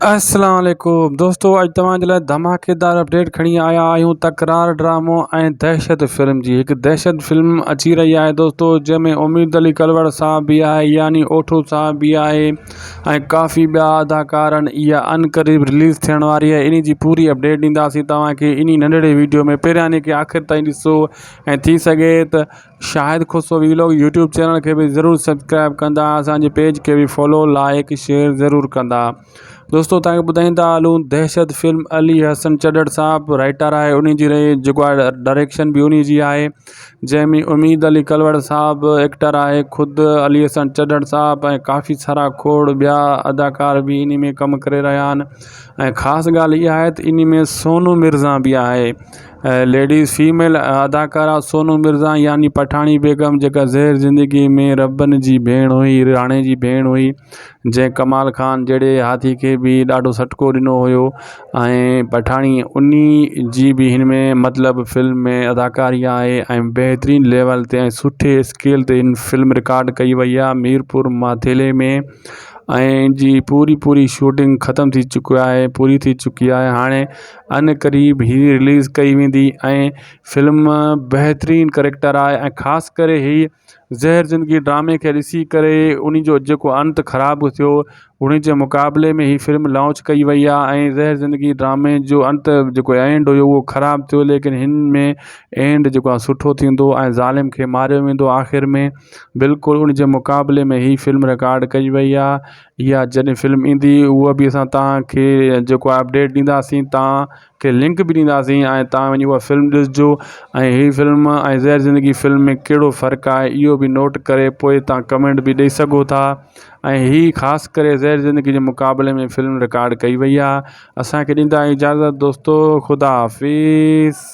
السلام عليڪم دوستو اڄ توهان جي لاء ڌماڪيدار اپڊيٽ کڻي آيا آهيون تڪرار ڊرامو ۽ دهشت فلم جي هڪ دهشت فلم اچي رهي آهي دوستو جنهن ۾ اميد علي ڪلوڙ صاحب به آهي يعني اوٺو صاحب به آهي ۽ ڪافي ٻيا اداڪار آهن اها ان قريب رليز ٿيڻ واري آهي انهي جي پوري اپڊيٽ ڏينداسين توهان کي انهي ننڍڙي ويڊيو ۾ پهريان کي آخر تائين ڏسو ۽ ٿي سگهي ته Shahid Khusro vlog YouTube channel کي به ضرور سبسڪرائب ڪندا اسان جي پيج کي به فالو لائڪ شيئر ضرور ڪندا دوستو تان کي ٻڌائيندا هلون دهشت فلم علي حسن چڍڙ صاحب رائٽر آهي انهي جي رهي جيڪو آهي ڊائريڪشن به انهي جي آهي جنهن ۾ اميد علي ڪلوڙ صاحب ايڪٽر آهي خود علي حسن چڍڙ صاحب ۽ ڪافي سارا کوڙ ٻيا اداڪار به انهي ۾ ڪم ڪري رهيا آهن ۽ خاص ڳالهه اها آهي ته انهي ۾ سونو مرزا به آهي ليڊيز فيميل اداڪارا سونو مرزا يعني پٺاڻي بيگم جيڪا زهر زندگي ۾ ربن جي ڀيڻ هئي راڻي جي ڀيڻ هئي جنهن ڪمال خان جهڙي هاٿي کي به ڏاڍو سٽڪو ڏنو هيو ۽ پٺاڻي انهي جي به هن ۾ مطلب فلم ۾ اداڪاري آهي ۽ بهترين ليول تي ۽ سٺي اسڪيل تي هن فلم رڪارڊ ڪئي وئي آهي ميرپور ماٿيلي ۾ ۽ جي پوري پوري شوٽنگ ختم ٿي چڪي آهي پوري ٿي چڪي آهي هاڻي ان قريب هي رليز ڪئي ويندي ۽ فلم بهترين ڪريڪٽر آهي ۽ خاص ڪري هي زهر زندگي ڊرامي کي ڏسي ڪري ان جو جيڪو انت خراب ٿيو ان جي مقابلي ۾ هي فلم لانچ ڪئي وئي آهي ۽ زهر زندگي ڊرامي جو انت جيڪو اينڊ هيو اهو خراب ٿيو ليڪن هن ۾ اينڊ جيڪو آهي سٺو ٿيندو ۽ ظالم کي ماريو ويندو آخر ۾ بلڪل ان جي مقابلي ۾ هي فلم رڪارڊ ڪئي وئي آهي اها جڏهن فلم ايندي اها به اسان توهان کي جيڪو آهي اپڊيٽ ڏينداسين توهان کي لنڪ به ڏينداسين ۽ توهان وڃي اها فلم ڏسجو ۽ هي فلم ۽ زهر زندگي فلم ۾ ڪهڙو فرق آهي اهو به نوٽ ڪري پوء توهان ڪمينٽ به ڏئي سگهو ٿا ۽ هي خاص ڪري زهر زندگي جي مقابلي ۾ فلم رڪارڊ ڪئي وئي آهي اسانکي ڏيندا اجازت دوستو خدا حافظ.